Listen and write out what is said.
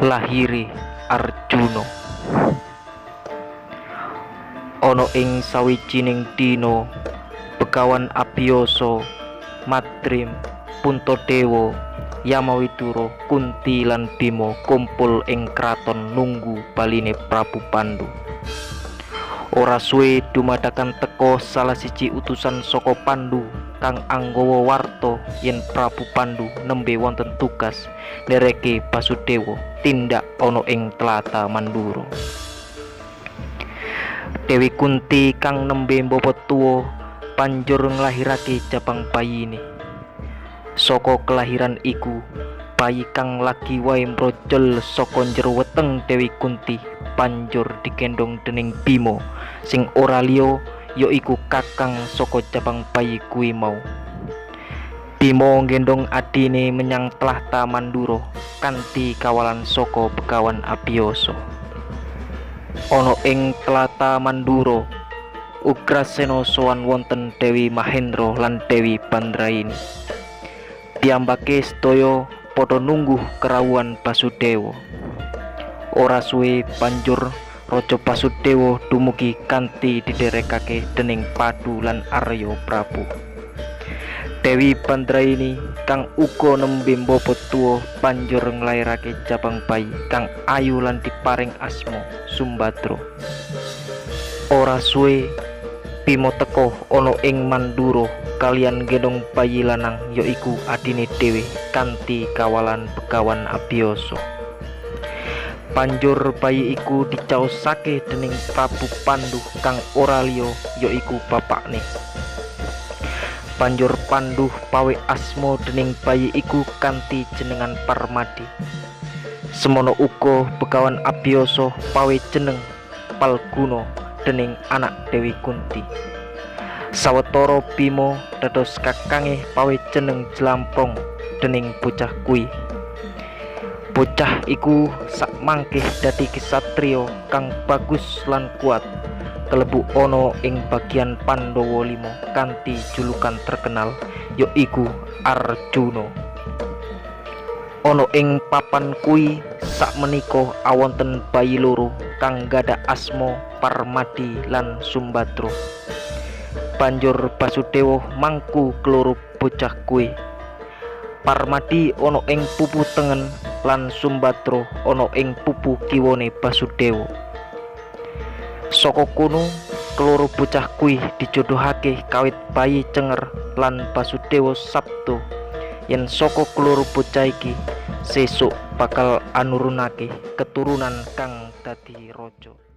Lahire Arjuna. Ana ing sawijining dina, Begawan Abiyasa, Madrim, Puntadewa, Yamawidura, Kunti lan Bima kumpul ing kraton nunggu baline Prabu Pandu. Ora suwe dumadakan teka salah siji utusan saka Pandu kang anggawa warta yen Prabu Pandu nembe wonten tugas ndereke Basudewa tindak ana ing tlatah Mandura. Dewi Kunti kang nembe mbapa tuwa banjur nglahirake jabang bayine. Saka kelahiran iku, bayi kang lagi wae mbrojol saka njero weteng Dewi Kunti banjur digendhong dening Bima sing ora liya yaiku kakang saka jabang bayi kuwi mau. Bima nggendhong adine menyang tlatah Mandura kanthi kawalan saka Begawan Abiyasa. Ana ing tlatah Mandura, Ugrasena sowan wonten Dewi Mahendra lan Dewi Bandrayini. Piyambake sedaya padha nunggu kerawuhan Basudewa. Ora suwe banjur Raja Basudewa dumugi kanthi didherekake dening Padu lan Arya Prabu. Dewi Bandrayini kang uga nembe mbapa tuwa banjur nglairake jabang bayi kang ayu lan diparing asma Sumbadra. Ora suwe Bima teka ana ing Mandura kaliyan nggendhong bayi lanang yaiku adine dhewe kanthi kawalan Begawan Abiyasa. Banjur bayi iku dicaosake dening Prabu Pandu kang ora liya yaiku bapakne. Banjur Pandu pawe asma dening bayi iku kanthi jenengan Parmadi. Semono uga Begawan Abiyasa pawe jeneng Palguna dening anak Dewi Kunti. Sawetara Bima dados kakange pawe jeneng Jlamprong dening bocah kuwi. Bocah iku sakmangke dadi kesatriya kang bagus lan kuat, kelebu ana ing bagian Pandhawa 5 kanthi julukan terkenal yaiku Arjuna. Ana ing papan kuwi sakmenika awonten bayi loro kang gadah asma Parmadi lan Sumbadra. Banjur Basudewa mangku keloro bocah kuwi. Parmadi ana ing pupu tengen lan Sumbadra ana ing pupu kiwane Basudewa. Saka kono keloro bocah kuwi dijodohake kawit bayi cenger lan Basudewa sabda yen saka keloro bocah iki sesuk bakal anurunake keturunan kang dadi raja.